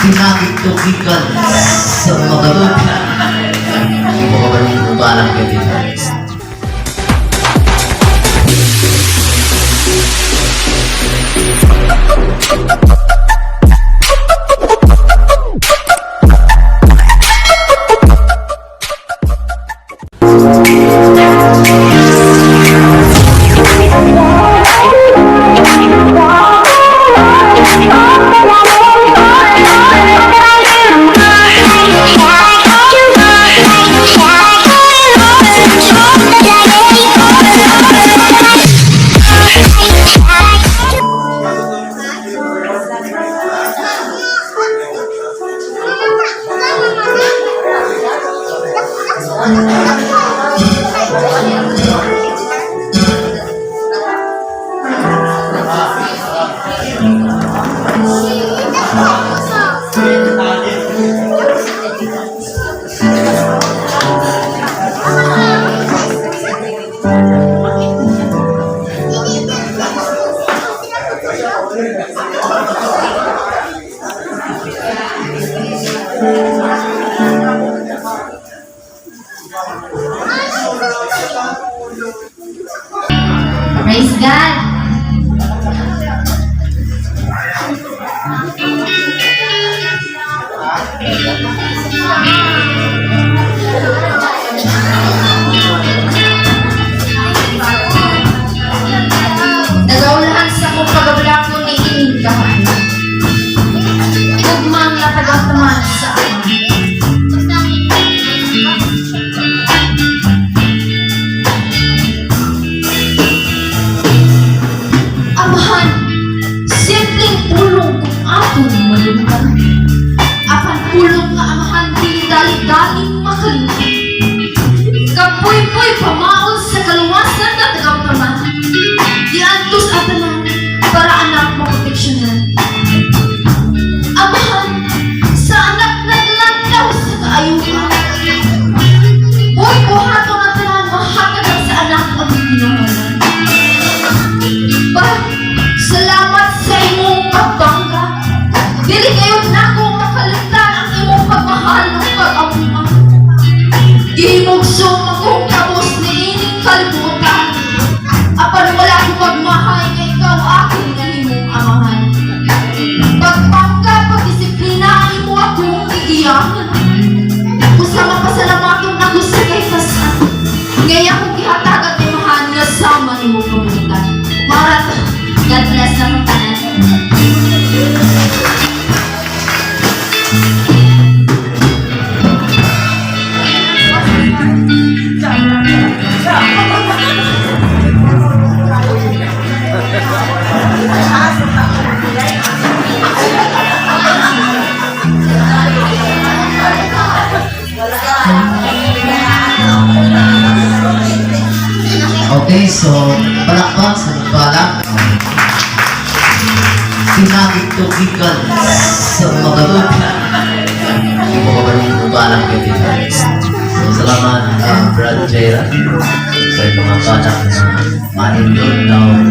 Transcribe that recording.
Pinagitugikan sa mga balutan. Hindi ko kabalong balak dito. Praise God! Nagaulahan sa kong pagablako ni ining kahapon. Ugmang latagataman sa ama. Amahan, simpleng pulong kung atong malungtan. Apan pulong nga amahan dili dali-daling makalimtan. Kapuy-puy pamaon sa kaluwasan na tagamtaman. Giantos atanan para anak maproteksyonan. Amahan, sa anak naglantaw sa kaayuhan. Uy, buhaton ang tanan, mahatagan sa anak ang ginawalan. Ba, salamat sa imong pagbangga. Dili kayo nako makalimtan ang imong pagmahal ng pag-amuma. Gihimugso akong kabos ni ining kalibutan. Apan wala akong pagmahay nga ikaw aking nahimong amahan. Pagpangka, pagdisiplina ang imo akong gigiyahan. Usa mapasalamaton ako sa kaysasan. Ngaya akong gihatagan imahan nga sama nimo kabulitan. Marat, God bless na akong tanan. Okay, so palakpak sa balak. Pinagitugikan sa mga balutan. Hindi ko kabalong balak dito. So salamat, Brad Jaira, sa mga balak na manindot daw.